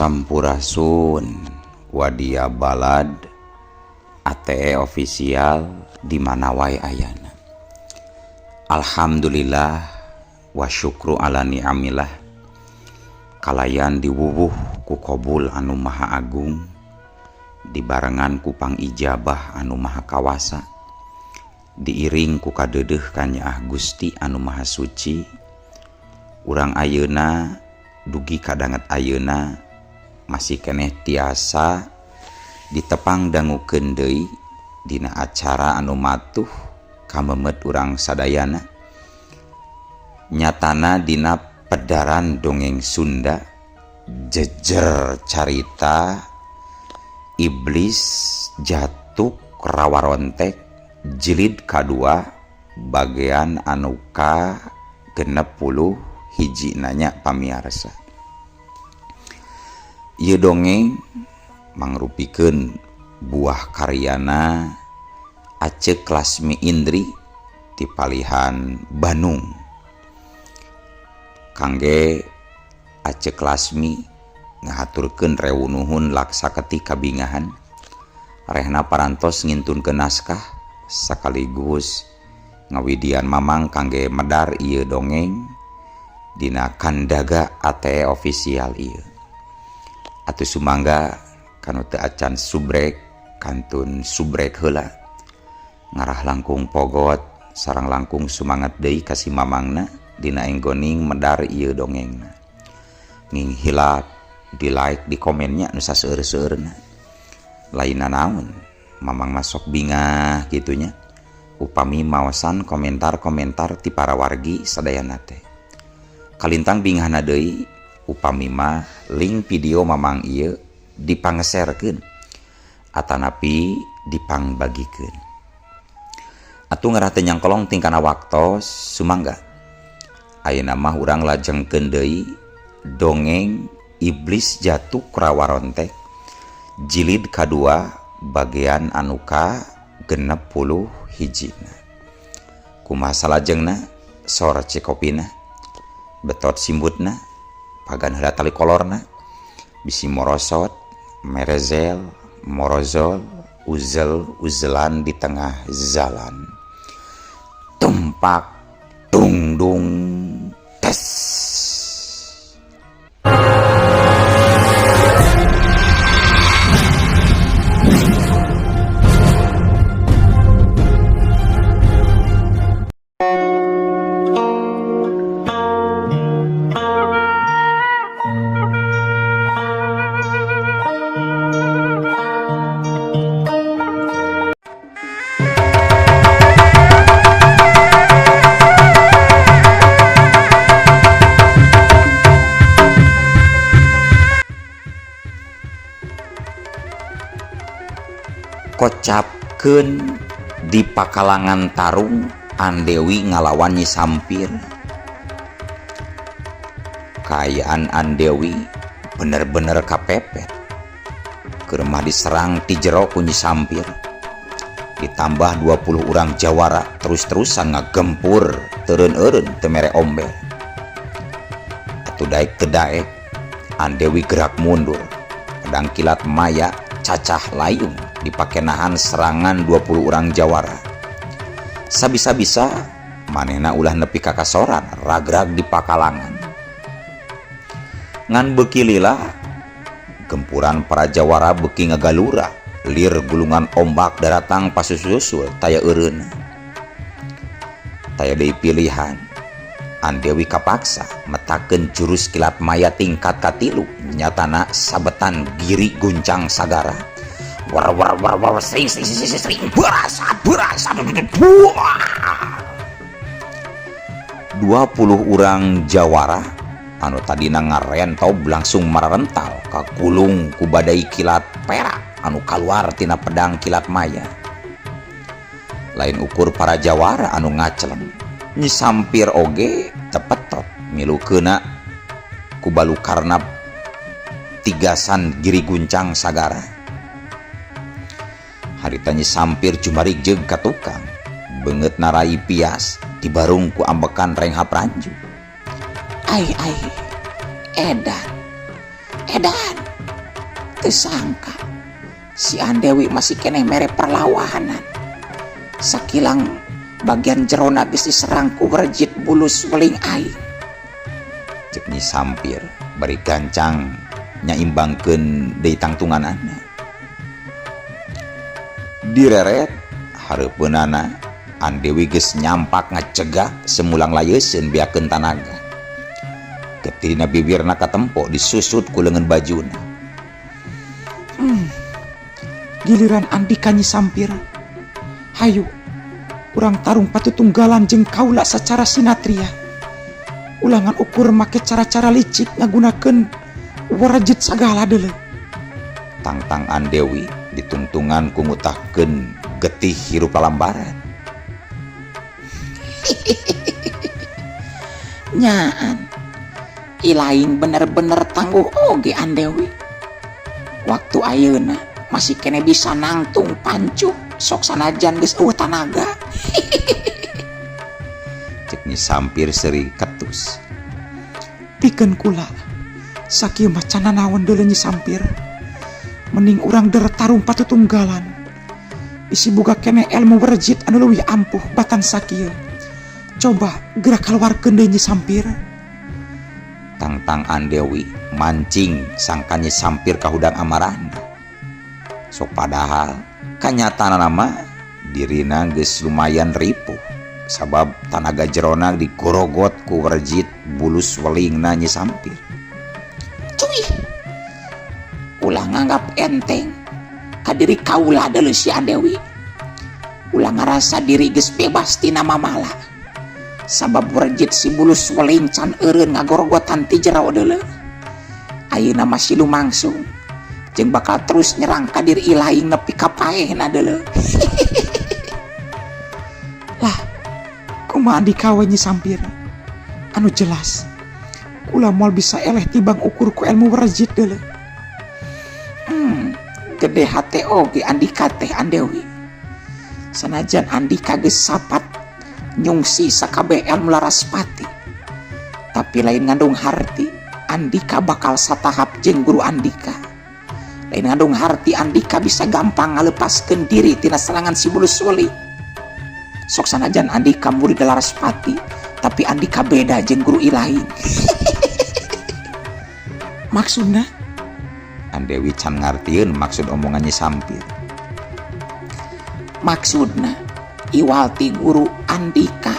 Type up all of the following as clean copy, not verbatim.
Sampurasun Wadia Balad ATE official di mana wae ayana. Alhamdulillah wa syukru ala ni'amillah kalayan diwuwuh ku qabul anu maha agung dibarengan ku pangijabah anu maha kawasa diiring ku kadeudeuh kanyaah Gusti anu maha suci. Urang ayeuna dugi kadanget ayeuna masih keneh tiasa ditepang dangukeun deui dina acara anu matuh kamemet urang sadayana, nyatana dina pedaran dongeng Sunda jejer carita Iblis Jatuk Rawarontek jilid kadua bagian anu ka 61 nanya pamiarsa. Ieu dongeng mangrupikeun buah karyana Acek Lasmi Indri ti palihan Bandung. Kangge Acek Lasmi ngahaturkeun rewu nuhun laksa ketika bingahan rehna parantos ngintunkeun naskah sekaligus ngawidian mamang kangge medar ieu dongeng dina kandaga ATE official ieu. Atuh sumangga kanu teu acan subrek kantun subrek heula ngarah langkung pogot sarang langkung sumangat deui ka si mamangna dina enggoning medar ieu dongengna. Nging hilap di like di komennya nu saseueur-seueurna. Lainna naon mamang masuk bingah gitunya upami maosan komentar-komentar ti para wargi sadayana teh. Kalintang bingahna deui upami mah link video mamang ieu dipangeserkeun atanapi dipangbagikeun. Atuh ngarah teu nyangkolong tingkana waktos sumangga. Ayeuna mah urang lajengkeun deui dongeng Iblis Jatuk Rawarontek jilid kadua bagian anu ka 61. Kumaha salajengna sor cekopina betot simbutna pagan heula tali kolorna bisi morosot merezel morozol uzel uzelan di tengah jalan tumpak tungdung tes. Kocapkeun di pakalangan tarung Andewi ngalawan Nyi Sampir. Kaayaan Andewi bener-bener kapepet. Keur mah diserang ti jero ku Nyi Sampir. Ditambah 20 urang jawara terus-terusan ngagempur teureun-eureun teu mere omber. Atuh daek teu daek Andewi gerak mundur. Pedang kilat maya cacah layung dipake nahan serangan 20 urang jawara. Sabisa-bisa manehna ulah nepi ka kasoran ragrag di pakalangan. Ngan beuki lila gempuran para jawara beuki ngagalura, lir gulungan ombak daratang pasusul taya eureun. Taya deui pilihan, Andewi kapaksa metakeun jurus kilat maya tingkat katilu nyatana sabetan giri guncang sagara. War war war war sering sering sering sering berasa berasa buah. 20 urang jawara anu tadina ngarentob langsung mararental kakulung ku badai kilat perak anu kaluar tina pedang kilat maya. Lain ukur para jawara anu ngacleng, Nyi Sampir oge tepetot milu keuna ku balukarna tigasan giri guncang sagara. Harita Nyi Sampir jumarik jeung ka tukang beungeut narai pias dibarung ku ambekan renghap ranju. Ai ai edan edan. Teu sangka si Andewi masih keneh mere perlawanan. Sakilang bagian jerona geus diserang ku werjit bulus weling aing. Cek Nyi Sampir bari gancang nyaimbangkeun deui tangtunganana. Direret hareupeunana Andewi geus nyampak ngacegah semulang layeuseun beakeun tanaga. Getih dina bibirna katempo disusut ku leungeun bajuna. Giliran Andika Nyi Sampir. Hayu urang tarung patutunggalan jeung kaula sacara sinatria. Ulangan ukur make cara-cara licik ngagunakeun warejit sagala deuleu. Tangtang Andewi ditungtungan ku ngutahkeun getih hirup lalambaran. Nyaan ilaing bener-bener tangguh oge Andewi. Waktu ayeuna masih kene bisa nangtung pancuh sok sanajan geus eueuh tanaga. Cek Nyi Sampir seuri ketus. Pikeun kula sakieu mah can nanaon deuleu Nyi Sampir. Mending urang der tarung patutunggalan. Bisi boga keneh ilmu werjit anu leuwih ampuh batan sakieu. Coba gerak kaluarkeun deui Nyi Sampir. Tangtang Andewi mancing sangka Nyi Sampir kahudang amarahna. Sok padahal kanyataanna mah dirina geus lumayan ripuh sabab tanaga jerona digorogot ku werjit bulus welingna Nyi Sampir. Cuy, ulah nganggap enteng ka diri kaula deuleu si Andewi. Ulah ngarasa diri geus bebas tina mamala. Sabab werjit si bulus weling can eureun ngagorogotan ti jero deuleu. Ayeuna masih lumangsung jeung bakal terus nyerang ka diri ilaing nepi ka paehna deuleu. Lah, kumaha Andika we Nyi Sampir? Anu jelas kula moal bisa eleh tibang ukur ku ilmu werjit deuleu. Gede hate oge Andika teh Andewi. Sanajan Andika geus sapat nyungsi sakabeh ilmu Laraspati, tapi lain ngandung harti Andika bakal satahap jeung guru Andika. Lain ngandung harti Andika bisa gampang ngalepaskeun diri tina serangan si bulus weling. Sok sanajan Andika murid Laraspati, tapi Andika beda jeung guru ilahi. Maksudna? Andewi can ngartieun maksud omongan Nyi Sampir. Maksudna iwal ti guru Andika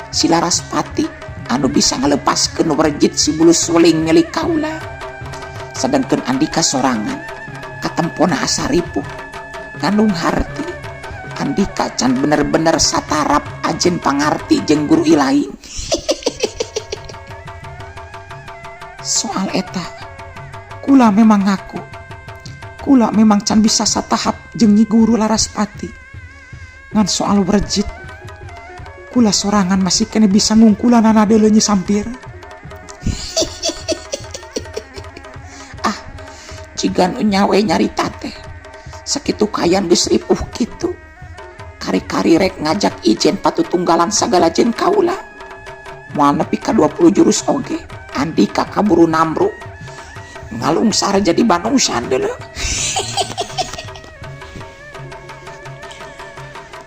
si Laraspati anu bisa ngalepaskeun werjit si bulus weling milik kaula. Sedangkan Andika sorangan katempona asa ripuh ngandung harti. Andika can bener-bener satarap ajen pangarti jeung guru ilahi. Soal eta kula memang ngaku, kula memang can bisa satahap jeung Nyi Guru Laraspati. Ngan soal werjit kula sorangan masih kene bisa ngungkulanana deuleu Nyi Sampir. Ah, jiga nu nyawe nyarita teh sakitu kayan geus ripuh kitu. Kari-kari rek ngajak ijen patutunggalan sagala jeung kaula. Moal nepi ka 20 jurus oge Andika kaburu namru ngalungsar jadi banungsan deuleu.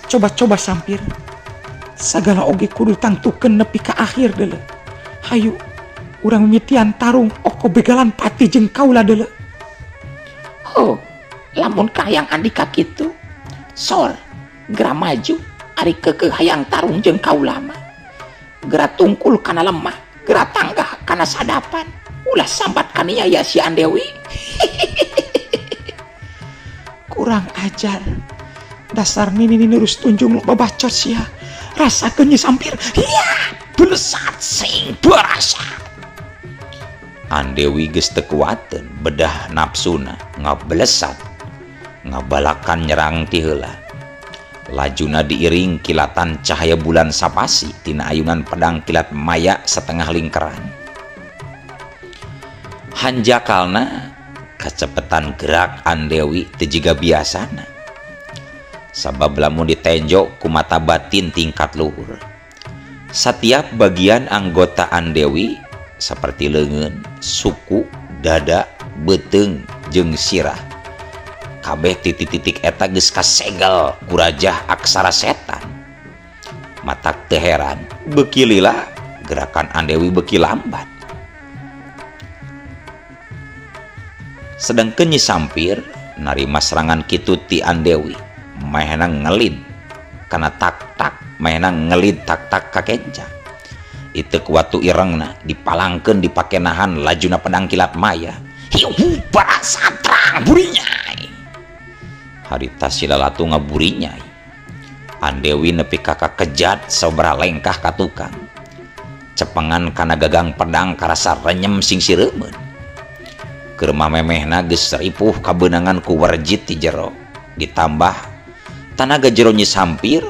Coba-coba Sampir, sagala oge kudu tangtukeun nepi ka akhir deuleu. Hayu urang mimitian tarung oko begalan pati jeung kaula deuleu. Oh, lamun kahayang Andika kitu, sor geura maju ari keukeuh hayang tarung jeung kaula mah. Geura tungkul kana lemah, geura tanggah kana sadapan. Ulah sambat kaniaya si Andewi. Kurang ajar. Dasar nini nurus tunjung lo babacot sia. Rasakeun Nyi Sampir. Hiya, belesat sing berasa. Andewi geus teu kuateun bedah nafsuna ngabelesat. Ngabalakan nyerang ti heula. Lajuna diiring kilatan cahaya bulan sapasi tina ayunan pedang kilat maya setengah lingkaran. Hanjakalna kacepetan gerak Andewi teu jiga biasana. Sabab lamun ditenjo ku mata batin tingkat luhur. Setiap bagian anggota Andewi seperti leungeun, suku, dada, beuteung jeung sirah. Kabeh titik-titik eta geus kasegel ku rajah aksara setan. Matak teu heran beuki lila gerakan Andewi beuki lambat. Sedangkeun Nyi Sampir narima serangan kitu ti Andewi, mahena ngelid kana tak-tak, mahena ngelid tak-tak ka kenca. Iteuk watu irengna dipalangkeun dipake nahan lajuna pedang kilat maya. Hiu barasatrang burinyai. Harita si lalatu ngaburinyai. Andewi nepi ka kakejat sabaraha lengkah ka tukang. Cepengan kana gagang pedang karasa renyem sing sireumeun. Keur mamemehna geus ripuh kabeunangan ku werjit ti jero. Ditambah tanaga jero Nyi Sampir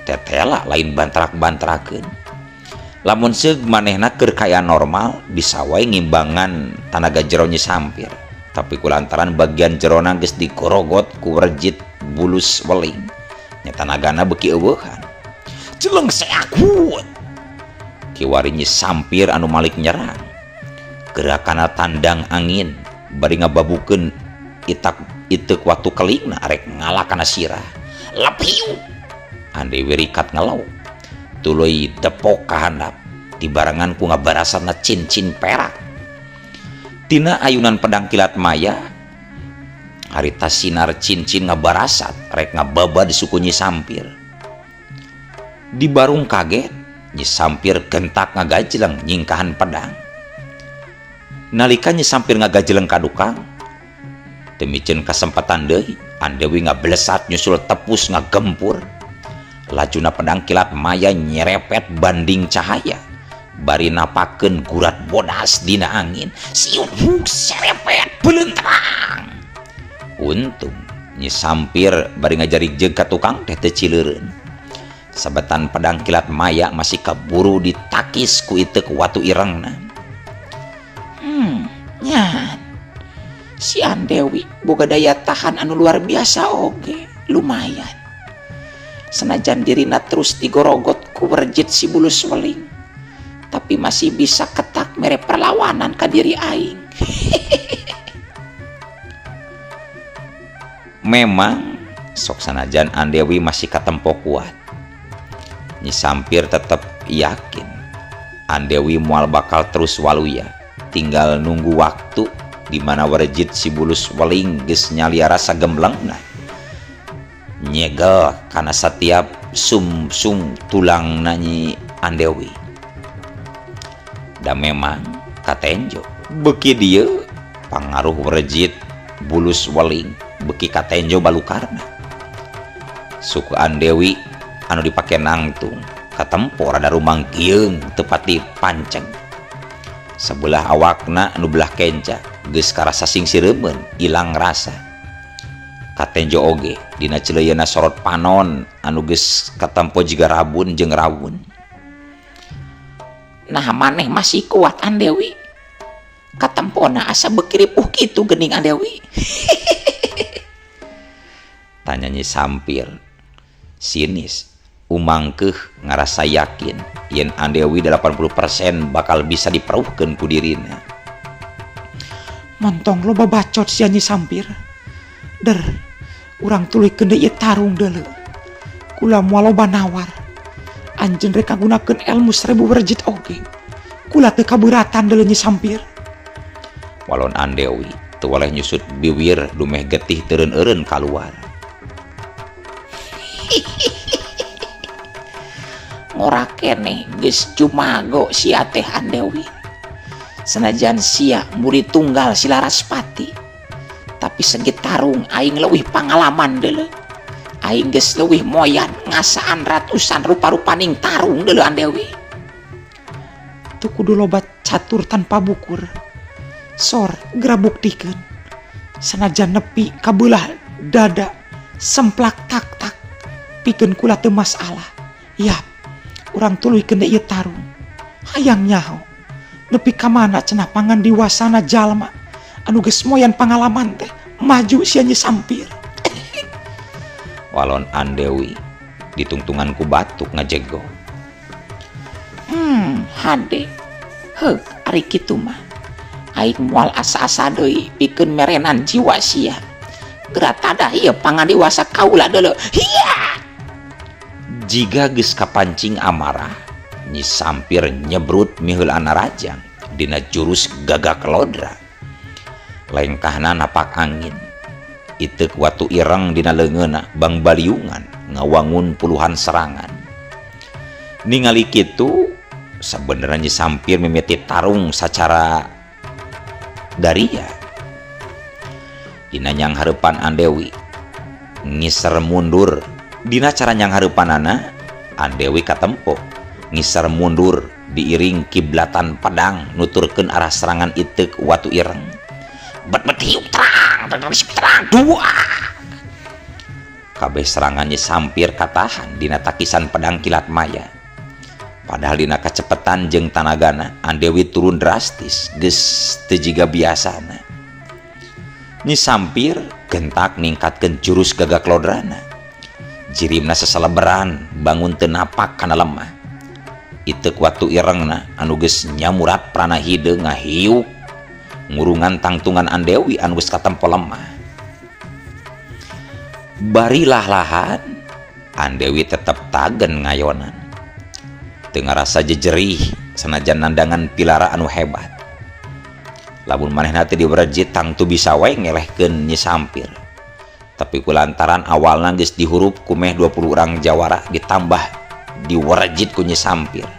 tetela lain bantrak-bantrakeun. Lamun seug manehna keur kaya normal bisa wae ngimbangan tanaga jero Nyi Sampir. Tapi kulantaran bagian jerona geus digorogot ku werjit bulus weling, nya tanagana beuki eueuhan. Jeleng seakut. Kiwari Nyi Sampir anu malik nyerang. Gerakana tandang angin bari ngababukeun itak iteuk watu kelingna arek ngalah kana sirah. Lepiu. Andewi rikat ngelau. Tuluy depok ka handap dibarengan ku ngabarasana cincin perak. Tina ayunan pedang kilat maya harita sinar cincin ngabarasat rek ngababa di suku Nyi Sampir. Di barung kaget Nyi Sampir gentak ngagajleng nyingkahan pedang. Nalika Nyi Sampir ngagajleng ka dukang teu miceun kasempatan deui, Andewi ngablesat nyusul tepus ngagempur. Lajuna pedang kilat maya nyerepet banding cahaya bari napakeun gurat bodas dina angin. Siuk serepet belentrang. Untung Nyi Sampir bari ngajarik jeung ka tukang teh teu cileureun. Sabetan pedang kilat maya masih kaburu ditakis ku iteuk watu irengna. Nyan. Si Andewi boga daya tahan anu luar biasa oge, lumayan. Senajan dirina terus digorogot ku werjit si bulus weling, tapi masih bisa ketak mere perlawanan ka diri aing. Memang sok sanajan Andewi masih katempo kuat, Nyi Sampir tetep yakin Andewi moal bakal terus waluya. Tinggal nunggu waktu di mana werjit si bulus weling geus nyalia rasa gemblengna. Nyegel kana setiap sum-sum tulang Nyi Andewi. Da memang katenjo beuki dieu pangaruh werjit bulus weling beuki katenjo balukarna. Suku Andewi anu dipake nangtung katempo rada rumangkieung teu pati panceng. Sebelah awakna anu belah kenca geus karasa sing sireumeun ilang rasa. Katenjo oge dina celeuyeuna sorot panon anu geus katempo jiga rabun jeung rawun. Nah maneh masih kuat Andewi. Katempona asa beuki ripuh kitu geuning Andewi. Tanya Nyi Sampir sinis umangkeuh ngarasa yakin yen Andewi 80% bakal bisa diperuhkeun ku dirina. Montong loba bacot sia Nyi Sampir. Der, urang tuluykeun deui ieu tarung deuleu. Kula moal loba nawar. Anjeun rek kagunakeun elmu 1000 werjit oge. Kula teu kabeuratan deuleu Nyi Sampir. Walon Andewi teu waleh nyusut biwir dumeh getih teureun-eureun kaluar. Ngora keneh geus jumago sia teh Andewi. Senajan sia murid tunggal si Laraspati, tapi segi tarung aing leuwih pangalaman deuleu. Aing geus leuwih moyan ngasaan ratusan rupa-rupaning tarung deuleu Andewi. Teu kudu loba catur tanpa bukur. Sor geura buktikeun. Sanajan nepi kabelah dada semplak tak-tak pikeun kula teu masalah. Yap, urang tuluykeun deui ieu tarung. Hayang nyaho nepi ka mana cenah pangan diwasana jalma anu geus moyan pangalaman teh maju sia Nyi Sampir. Walon Andewi ditungtungan ku batuk ngajego. Hade. Heug ari kitu mah. Aing moal asa-asa deui pikeun merenan jiwa sia. Geura tadah ieu pangadiwasa kaula deuleu. Hiya! Jiga geus kapancing amarah, Nyi Sampir nyebrut miheulaan rajang dina jurus Gagak Lodra. Lengkahna napak angin. Iteuk watu ireng dina leungeunna bangbaliungan ngawangun puluhan serangan. Ningali kitu sabenerna Nyi Sampir mimiti tarung sacara daria. Dina nyang hareupan Andewi ngiser mundur. Dina cara nyang hareupanana Andewi katempo ngiser mundur diiring kiblatan pedang nuturkeun arah serangan iteuk watu ireng. Bet bet hiup terang, terang, dua. Kabeh serangan Nyi Sampir katahan dina takisan pedang kilat maya. Padahal dina kacepetan jeung tanagana Andewi turun drastis geus teu jiga biasana. Nyi Sampir gentak ningkatkeun jurus Gagak Lodrana. Jirimna seseleberan bangun teu napak kana lemah. Iteuk watu irengna anu geus nyamurat prana hideung ngahiuk ngurungan tangtungan Andewi anu geus katempo lemah. Bari lah-lahan Andewi tetep tagen ngayonan. Teu ngarasa jejerih sanajan nandangan pilara anu hebat. Lamun manehna teu diwerejit tangtu bisa wae ngelehkeun Nyi Sampir. Tapi kulantaran awalna geus dihurup ku meh 20 urang jawara ditambah diwerejit ku Nyi Sampir.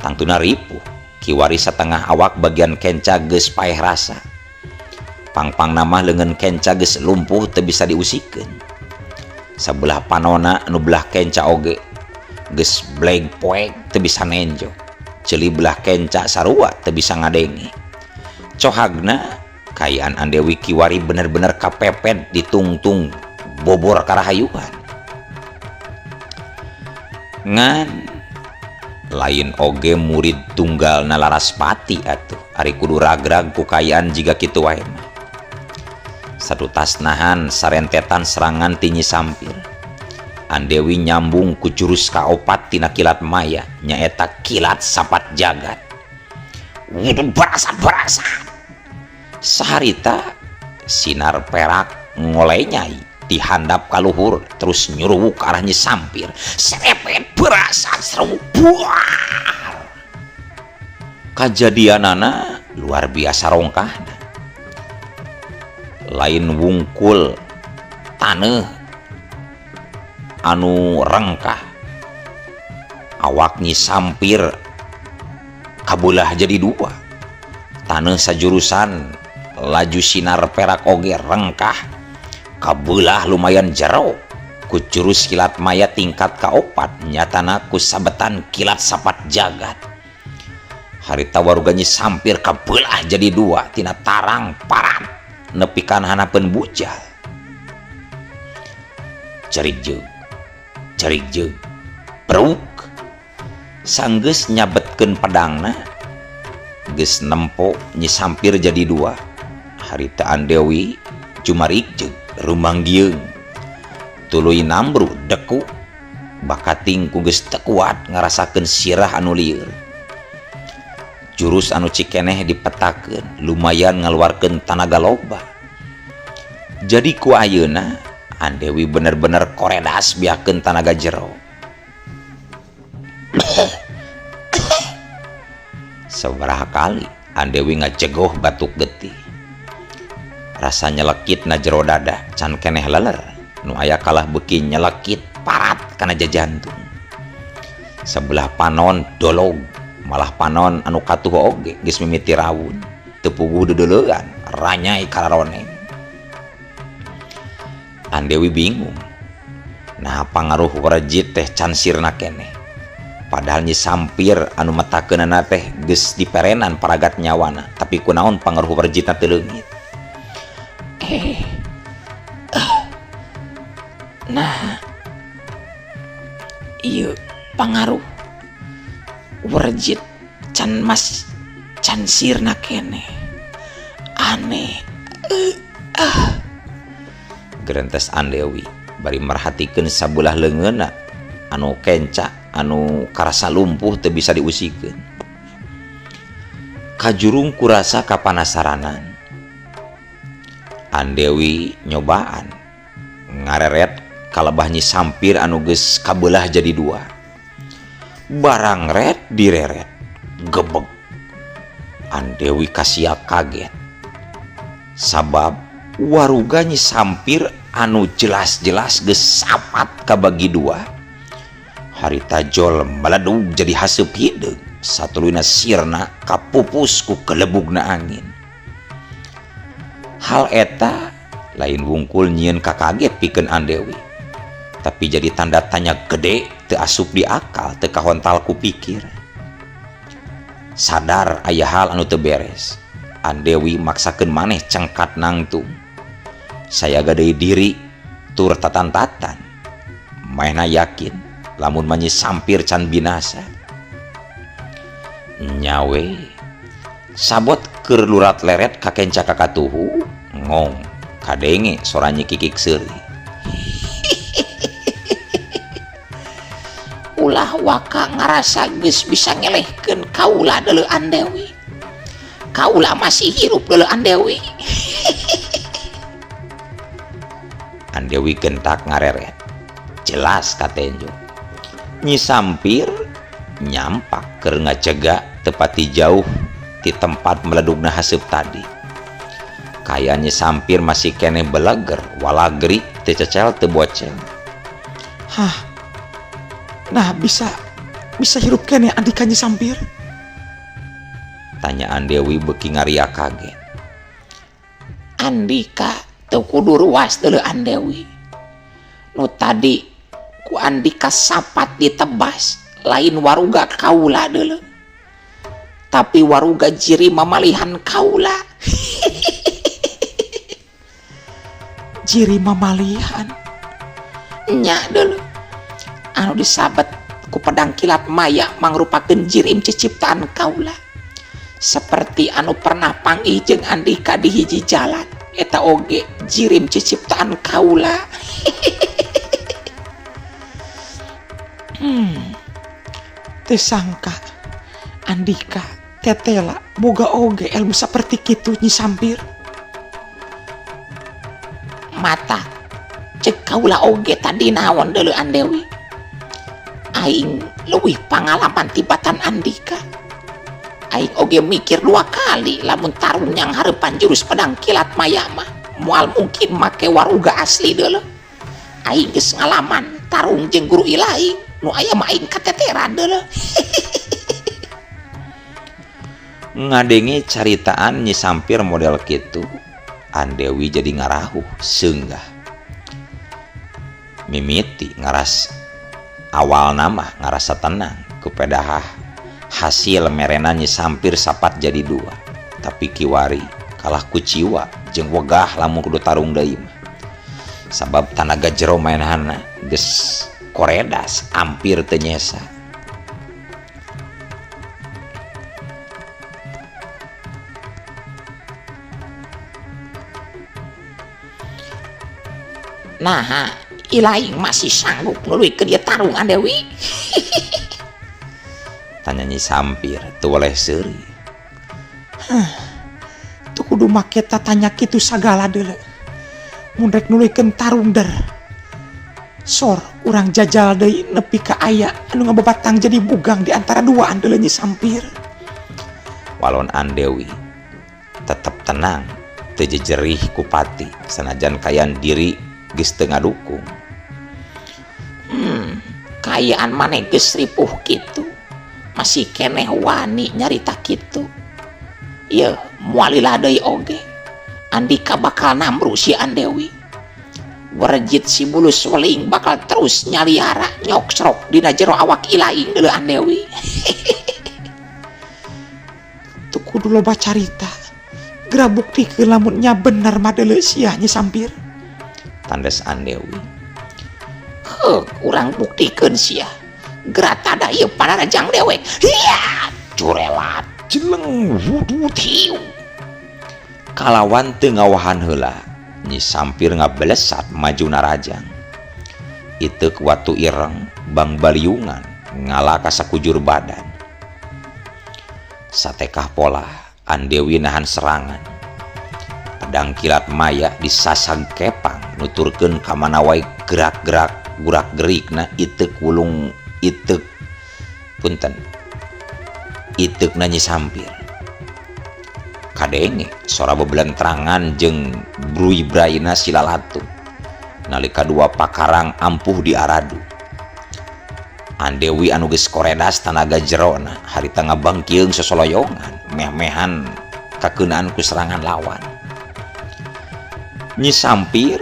Tangtuna ripuh. Kiwari setengah awak bagian kenca geus paeh rasa. Pangpangna mah leungeun kenca geus lumpuh teu bisa diusikeun. Sabelah panona anu belah kenca oge geus bleg poek teu bisa nenjo. Ceuli belah kenca sarua teu bisa ngadenge. Cohagna kaayaan Andewi kiwari bener-bener kapepet ditungtung bobor karahayuhan. Ngan lain oge murid tunggal na Laraspati atuh ari kudu ragrag ku kaayaan jiga kitu wae mah. Satutas nahan sarentetan serangan ti Nyi Sampir. Andewi nyambung ku jurus kaopat tina kilat maya nyaeta kilat sapat jagat. Wuduh barasat-barasat. Saharita sinar perak ngolenyai ti handap ka luhur terus nyuruwuk ka arah Nyi Sampir. Serepet berasat seru buar. Kajadianana luar biasa rongkahna. Lain wungkul taneuh anu rengkah. Awak Nyi Sampir kabelah jadi dua. Taneuh sajurusan laju sinar perak oge rengkah kabelah lumayan jero. Ku jurus kilat maya tingkat kaopat nyatana ku sabetan kilat sapat jagat. Harita waruga Nyi Sampir kabelah jadi dua tina tarang parat nepi kana hanapeun bujal. Cerik jeung, cerik jeung, bruk. Sanggeus nyabetkeun pedangna geus nempo Nyi Sampir jadi dua. Harita Andewi jumarik jeung rumanggieung tuluy nambru deku bakating ku geus teu kuat ngarasakeun sirah anu lieur. Jurus anu cikeneh dipetakeun lumayan ngaluarkeun tanaga loba. Jadi ku ayeuna Andewi bener-bener koredas biakeun tanaga jero. Sabaraha kali Andewi ngajegoh batuk getih. Rasa nyelekit na jero dada can keneh leler. Nu aya kalah beuki nyelekit parat kana jajantung. Sebelah panon dolog, malah panon anu katuh oge geus mimiti rawun. Teu puguh deudeulean, ranyai kararoneng. Andewi bingung. Nah pangaruh werejit teh can sirna keneh. Padahal Nyi Sampir anu metakeunana teh geus diperenan paragat nyawana, tapi kunaon pangaruh werejitna teu leungit. Nah, ieu pangaruh werejit can mas can sirna keneh. Aneh. Gerentes Andewi bari merhatikeun sabelah leungeunna anu kenca anu karasa lumpuh teu bisa diusikeun. Kajurung kurasa kapanasaranan. Andewi nyobaan ngareret kalebah Nyi Sampir anu geus kabelah jadi dua. Barang ret direret gebeg. Andewi kasia kaget. Sabab waruga Nyi Sampir anu jelas-jelas geus sapat kabagi dua. Harita jol meledug jadi haseup hideung. Satuluyna sirna kapupus ku kelebugna angin. Hal eta lain wungkul nyieun kakaget pikeun Andewi, tapi jadi tanda tanya gede teu asup di akal, teu kahontal ku pikir. Sadar aya hal anu teu beres, Andewi maksakeun maneh cengkat nangtung. Sayaga deui diri tur tatan-tatan. Manehna yakin lamun mah Nyi Sampir can binasa. Nyawe sabot keur lurat leret ka kenca kakatuhu ngong kadenge sora Nyi Kikik seuri. Ulah waka ngarasa geus bisa ngelehkeun kaula deuleu Andewi. Kaula masih hirup deuleu Andewi. Andewi gentak ngareret. Jelas katenjo. Nyi Sampir nyampak keur ngacega tepati jauh di tempat meledugna haseup tadi. Kaya Nyi Sampir masih keneh beleger, walagri, teu cecel teu bocel. Hah. Nah, bisa hirup keneh andika Nyi Sampir? Tanya Andewi beuki ngaria kaget. Andika teu kudu ruas deuleu Andewi. Nu tadi ku Andika sapat ditebas, lain waruga kaula deuleu. Tapi waruga jiri mamalihan kaula. Jiri mamalihan? Nya deuleu. Anu disabet ku pedang kilat maya mangrupakeun jirim ciciptaan kaula. Seperti anu pernah panggih jeung Andika di hiji jalan, eta oge jirim ciciptaan kaula. Teu sangka Andika tetela boga oge ilmu saperti kitu Nyi Sampir. Mata cek kaula oge tadi naon deuleu Andewi. Aing leuwih pangalaman tibatan Andika. Aing oge mikir dua kali lamun tarung yang hareupan jurus pedang kilat maya mah moal mungkin make waruga asli deuleu. Aing geus ngalaman tarung jeung guru ilahi nu aya mah aing kateteran deuleu. Ngadenge caritaan Nyi Sampir model kitu, Andewi jadi ngarahuh seunggah. Mimiti ngaras awal nama ngarasa tenang kupedahah hasil merena Nyi Sampir sapat jadi dua. Tapi kiwari kalah kuciwa jeung wegah lamun kudu tarung deui mah. Sabab tanaga jero mainhana geus koredas ampir teu nyesa. Nah, ilaing masih sanggup nuluykeun ieu tarung Andewi. Tanya Nyi Sampir teu weleh seuri. Hah, teu kudu make tatanya kitu sagala deuleu. Mun rek nuluykeun tarung der. Sor urang jajal deui nepi ka aya anu ngababatang jadi bugang di antara dua deuleu Nyi Sampir. Walon Andewi tetep tenang teu jejerih ku pati sanajan kayan diri geus teu ngadukung. Kayaan maneh geus ripuh kitu. Masih keneh wani nyarita kitu. Yeuh, moal lila deui oge. Andika bakal namru si Andewi. Werjit si bulus weling bakal terus nyaliara nyoksrok dina jero awak ilaing deuleu Andewi. Teu kudu loba carita. Geura buktikeun lamun nya bener mah deuleu sia Nyi Sampir. Tandes Andewi. Heuh, urang buktikeun sia. Geura tada ieu panarajang dewek. Hiya, curelat jeleng wudut hiu. Kalawan teu ngawahan heula, Nyi Sampir ngabelesat maju narajang. Iteuk watu ireng bang baliungan ngala ka sakujur badan. Satekah pola Andewi nahan serangan. Pedang kilat maya disasag kepang nuturkeun ka mana wae gerak-gerak gurak-gerikna iteuk wulung iteuk punten iteukna Nyi Sampir. Kadenge sora bebelentrangan jeung bruy-brayna si lalatu nalika dua pakarang ampuh diaradu. Andewi anu geus koredas tanaga jerona harita ngabangkieung sosoloyongan meh-mehan kakeunaan ku serangan lawan. Nyi Sampir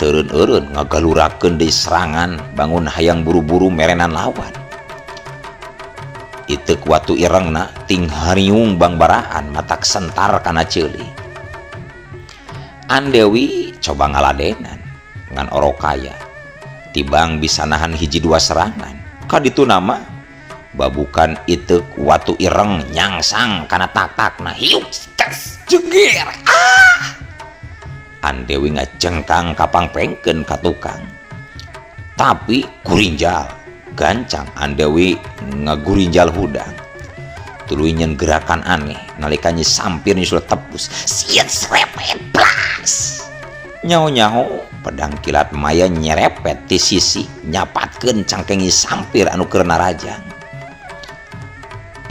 teureun-eureun ngagalurakeun deui serangan bangun hayang buru-buru merenan lawan. Iteuk watu irengna ting hariung bangbaraan matak sentar kana ceuli. Andewi coba ngaladenan ngan orokaya tibang bisa nahan hiji dua serangan. Kaditu nama babukan iteuk watu ireng nyangsang kana tatakna hiuk tes jengger. Ah! Andewi ngajengkang kapangpengkeun ka tukang. Tapi gurinjal gancang Andewi ngagurinjal hudang. Tuluy nyen gerakan aneh nalika Nyi Sampir nyusul tepus. Sieun serepet blas. Nyaho-nyaho pedang kilat maya nyerepet ti sisi nyapatkeun cangkeng Nyi Sampir anu keur narajang.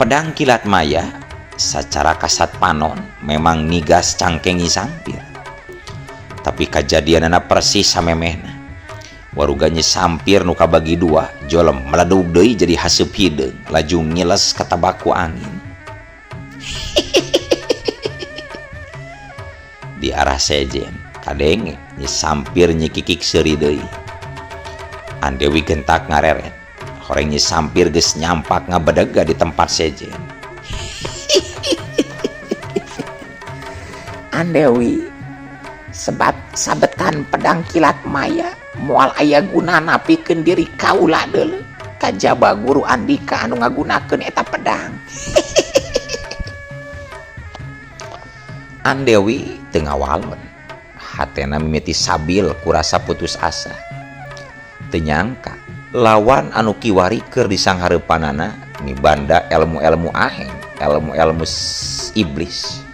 Pedang kilat maya sacara kasat panon memang nigas cangkeng Nyi Sampir. Tapi kajadianana persis samemehna. Waruga Nyi Sampir nu kabagi dua jolem meledug deui jadi haseup hideung laju ngiles katabaku angin. Di arah sejen kadenge Nyi Sampir nyikikik seuri deui. Andewi gentak ngareret. Horeng Nyi Sampir geus nyampak ngabedega di tempat sejen. Andewi sebab sabetan pedang kilat maya moal aya gunana pikeun diri kaula deuleu kajaba guru Andika anu ngagunakeun eta pedang. Andewi teu ngawalon. Hatena mimiti sabil kurasa putus asa. Teu nyangka lawan anu kiwari keur disanghareupanana mibanda ilmu-ilmu aheng, ilmu-ilmu iblis.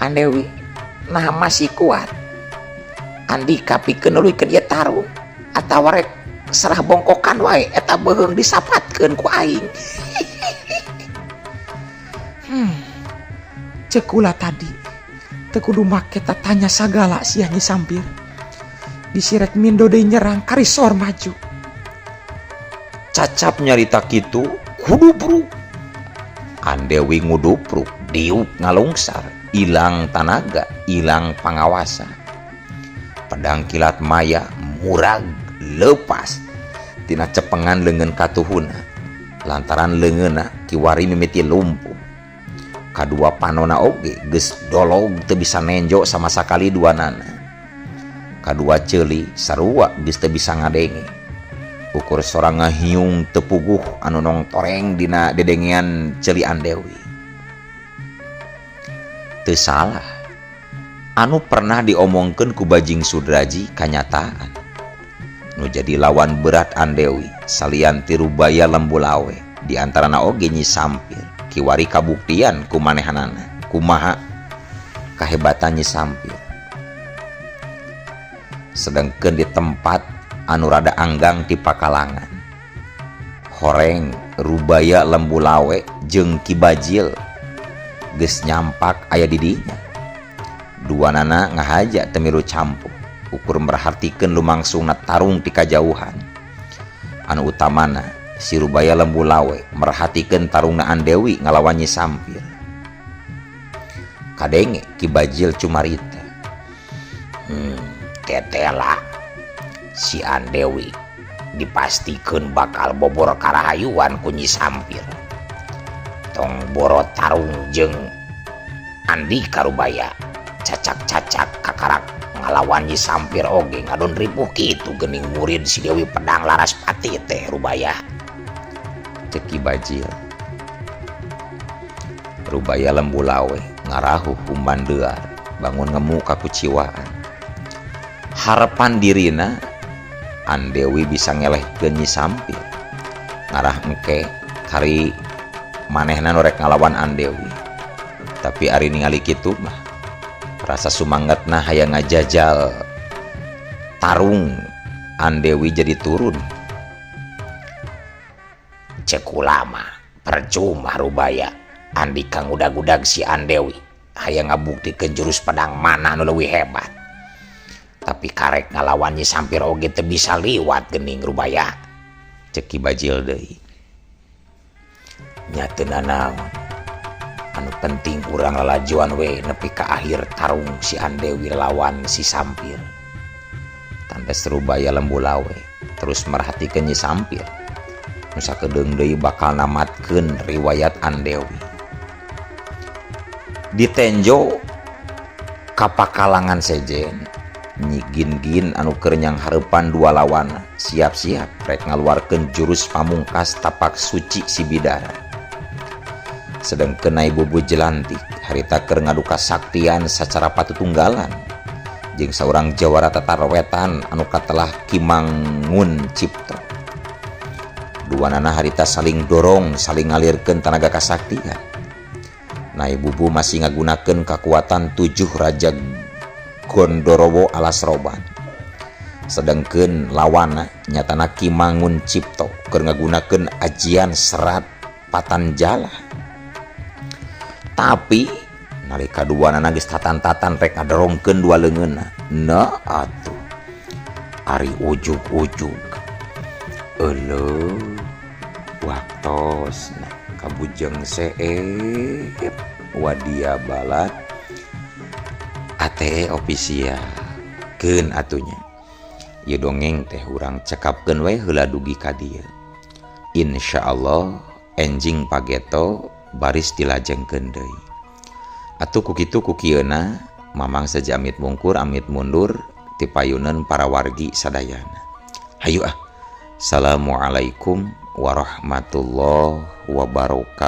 Andewi nah masih kuat. Andika pikeun nuluykeun ieu tarung atawa rek serah bongkokan wae eta beuheung disapatkeun ku aing. Ceuk kula tadi teu kudu make tatanya sagala sia Nyi Sampir. Disirek mindo deui nyerang karisor maju. Cacap nyarita kitu kudupruk. Andewi ngudupruk diuk ngalungsar, ilang tanaga, ilang pangawasa. Pedang kilat maya murag lepas tina cepengan leungeun katuhuna. Lantaran leungeunna kiwari mimiti lumpuh. Kadua panona oge geus dolog teu bisa nenjo sama sakali duanana. Kadua ceuli sarua geus teu bisa ngadenge. Ukur sora ngahiung teu puguh anu nongtoreng dina dedengean ceuli Andewi. Teu salah anu pernah diomongkeun ku Bajing Sudraji kanyataan. Nu jadi lawan berat Andewi salian ti Rubaya Lembu Lawe di antarana oge Nyi Sampir. Kiwari kabuktian ku manehanana kumaha kahebatan Nyi Sampir. Sedengkeun di tempat anu rada anggang ti pakalangan, horeng Rubaya Lembu Lawe jeung Ki Bajil geus nyampak aya di dinya. Duanana ngahaja teu milu campuh ukur merhatikeun lumangsungna tarung ti kajauhan. Anu utamana si Rubaya Lembu Lawe merhatikeun tarungna Andewi ngalawan Nyi Sampir. Kadenge Ki Bajil cumarita. Tetela si Andewi dipastikeun bakal bobor karahayuan ku Nyi Sampir. Tong boro tarung jeung Andika Rubaya cacak-cacak kakarak ngalawan Nyi Sampir oge ngadon ripuh kitu geuning murid si Dewi Pedang Laraspati teh Rubaya. Cek Ki Bajil. Rubaya Lembu Lawe ngarahuh umban deuar bangun ngemu kakuciwaan. Harapan dirina Andewi bisa ngelehkeun Nyi Sampir. Ngarah engke kari Manehna nu rek ngalawan Andewi. Tapi ari ningali kitu mah rasa sumangetna hayang ngajajal tarung Andewi jadi turun. Cek ulama percuma Rubaya, Andika ngudag-udag si Andewi hayang ngabuktikeun jurus pedang mana nu leuwih hebat. Tapi karek ngalawan Nyi Sampir oge teu bisa liwat geuning, Rubaya. Cek Ki Bajil deui. Nya teu nanaon, anu penting urang lalajuan we nepi ka akhir tarung si Andewi lawan si Sampir. Tandes Rubaya Lembu Lawe terus merhatikeun Nyi Sampir nu sakedeung deui bakal namatkeun riwayat Andewi. Ditenjo ka pakalangan sejen, Nyi Gin-gin anu keur nyanghareupan dua lawan siap-siap rek ngaluarkeun jurus pamungkas, Tapak Suci Si Bidara. Sedengkeun Nai Bubu Jelantik harita keur ngadu kasaktian sacara patutunggalan jeung saurang jawara Tatar Wetan anu katelah Ki Mangun Cipto. Duanana harita saling dorong, saling ngalirkeun tanaga kasaktian. Nai Bubu masih ngagunakeun kakuatan tujuh raja Gondorowo alas roban, sedangkeun lawana nyatana Ki Mangun Cipto keur ngagunakeun ajian Serat Patanjala. Tapi nalika duanana geus tatan-tatan rek ngadorongkeun dua leungeunna, nah atuh ari ujug-ujug euleuh waktosna kabujeng seep wadia balat ATE official. Keun atuh nya, ieu dongeng teh urang cekapkeun we heula dugi ka dieu. Insyaallah enjing pageto baris dilajengkeun deui. Atuh ku kitu ku kieuna, Mamang saja amit mungkur amit mundur ti payuneun para wargi sadayana. Hayu ah. Assalamualaikum warahmatullahi wabarakatuh.